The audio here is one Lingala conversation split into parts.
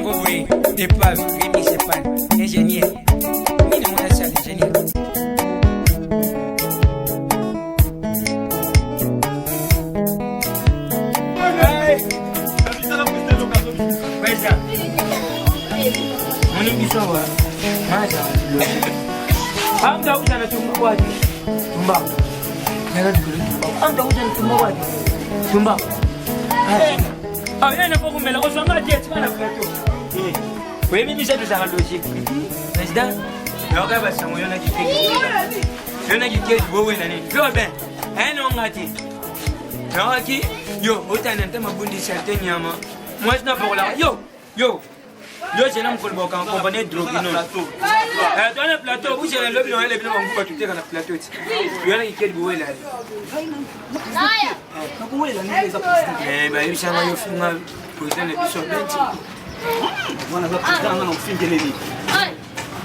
moko boye epave remise epane ingénieur nini mona sala ingénieur. Président, moni biso awa maza amta uza na tumba kwake tumba amta uza na tumba kwake tumba aye na kokumela kozwanga te tika na plateau. Oyebi biso tozalaka logique, président. Nayoka basango yo na kikeki, yo na kikeki bowena nini yo ben aye nonga te. Nayokaki yo otana nte mabundisa te nyama mwasi napakolaka yo yo yo zela mokolo bakokanga kompanie drogi nono toa na plateau buzela lobi na oyele bino banguba toteka na plateau ti yo na kikeli bowela. Bayebisanga yo finga président na biso beti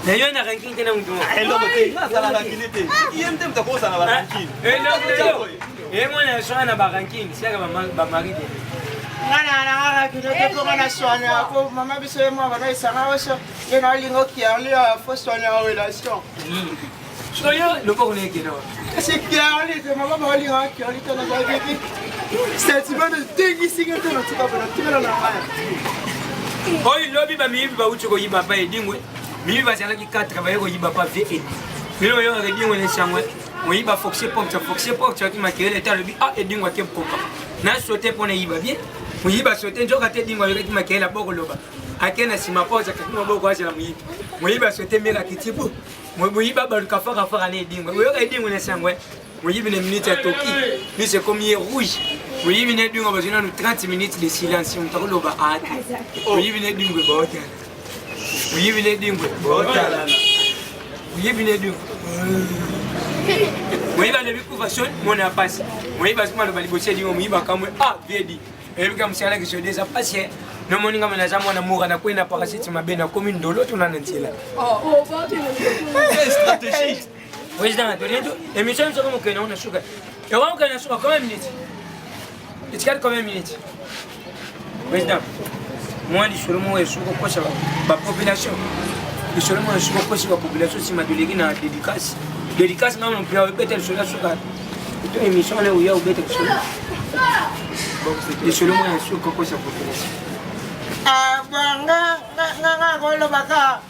na yo na ranking te na mutu. Eloko te, nga azala rankine te, ye nde moto akozala na barankine. Eloko ye mwana swana na barankine siaka bamari de. Nga na nanga kino te mpo nga na swana po mama biso ye mwa banaisanga oso ye na olinga okiarli fo swana ya relation. Sikoyo loboko na ekenda. Kasi kiarli te, mama baolinga kiarli te, nazalaki sentiment etengisinga te, natika bo natikala na ngai. Oyo lobi bamiyibi bauti koyiba pa Edingwe. Miyibi bazalaki 4, baye koyiba pa vie Edi. Bino oyokaka Edingwe na esangwe moyiba foxe porte, foxe porte aki makelele te. Alobi a Edingwe ake koka na sote mpo na yiba bien. Moyiba sote nzoka te, Edingwe ayokaki makelele abokoloba ake na nsima porte, akaki maboko azela moyibi. Moyiba sote meka akiti bu moyibi abaluka fakafaka na Edingwe. Oyoka Edingwe na sangwe moyibi na minute ya toki miso ekomi ye rouge. Moyibi na Edingwe bazwi nanu 30 minutes de silence, moto akoloba ate. Moyibi na Edingwe baotala, moyibi na Edingwe baotala, moyibi na Edingwe. Moyibi alobi kufa soni mona ya pasi. Moyibi azwi maloba liboso Edingwe, moyibi akamwe a viedi eyebika mosala kisode eza pasi. Nomoni ngama naza mwana mura nakwei na parasite mabe, nakomi ndolo tuna na nzela. Stratégie. Président, tolingi émission soko mokende ngo na suka, yango mokende na suka. Combien minutes etikali? Combien minutes, président? Mwa lisolo moko esuki kokosa bapopulation, lisolo moko esuki kokosa bapopulation. Nsima toleki na dédicace. Dédicace nga mopia obeta lisolo ya suka to émission wana oya obeta lisolo, lisolo moko esuki kokosa population. Nga nga kolobaka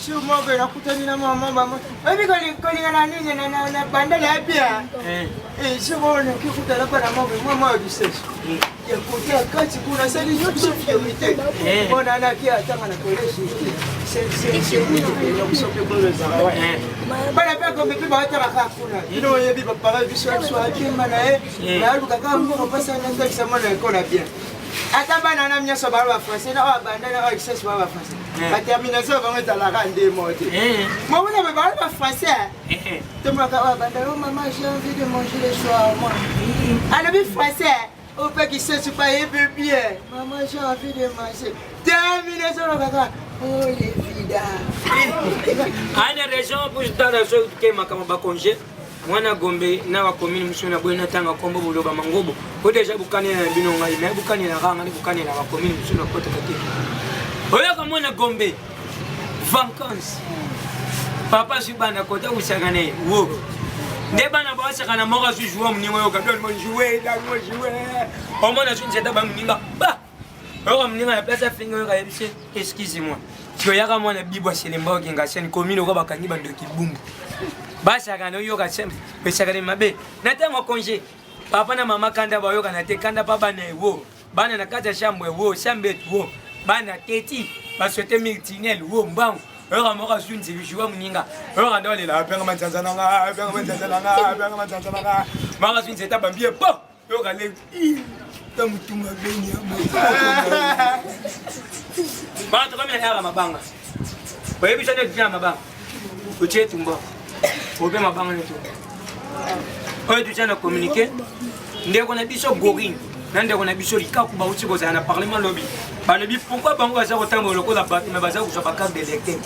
sur moko nakutani na mama bamo oyebi kolingana nini na bandele ya bien soko noki kutana mpa na moko mwa mwa biseso ya kote ya kati kuna asali nyonso fierité mpona naki atanga na collège biso mpe kuna ezala bana mpe akombe mpe baatangaka kuna. Bino oyebi bapara biso biso akemba na ye naluka kaka mbongo mpasi natangisa mwana ekola bien. Ata bana na nyonso baa bafrançais na oyo banda na oyo licence baa bafrançais, batermination bango ezalaka nde mo te. Momona be baa bafrançais tomonaka oyo banda o mama, j'ai envie de manger le soir. Moi alobi français opeki sesu bayebi bien, maman, j'ai envie de manger. Termination kaka oh les vida. Ana raison pour tala soki ke makambo bacongé mwana Gombe na bacommune mosusu na boye natanga nkombo boloba mangobo po deja bukanela na bino ngai me bukanelaka ngai bukanela bacommune mosusu nakotaka te. Oyoka mwana Gombe vacance, papa azwi bana kota kosaka na ye wo nde bana basaka na moko azwi joua moninga. Oyoka donne-moi joue, donne-moi joue. Omona azwi nzeta ba moninga ba oyoka moninga na place afinga. Oyoka yebise excuse moi toyaka mwana bibwa selemba okenga sene commune oko bakangi bandoki bumbu basaka na oyoka esakani mabe na ntango congé. Papa na mama kanda bayokana te, kanda pa bana ewo bana na kati ya chambre wo chambre wo bana teti basote miltinel wo mbangu. Oyoka moko azwi nzelu joua moninga. Oyoka nde olela apenga manzanza nanga, apenga manzanza nanga, apenga manzanza nanga. Moko azwi nzeta bambie po oyoka le ta mutu mabe nyama. Bana tokomi na yaka mabanga, oyebisa nde tutia mabanga otie tumba obe mabanga neto oyo tutia na communiqué. Ndeko na biso Gorine na ndeko na biso Likaku bauti kozala na parlement lobi, balobi pourquoi bango baza kotambola lokola bato me baza kozwa bacarte d'électeur.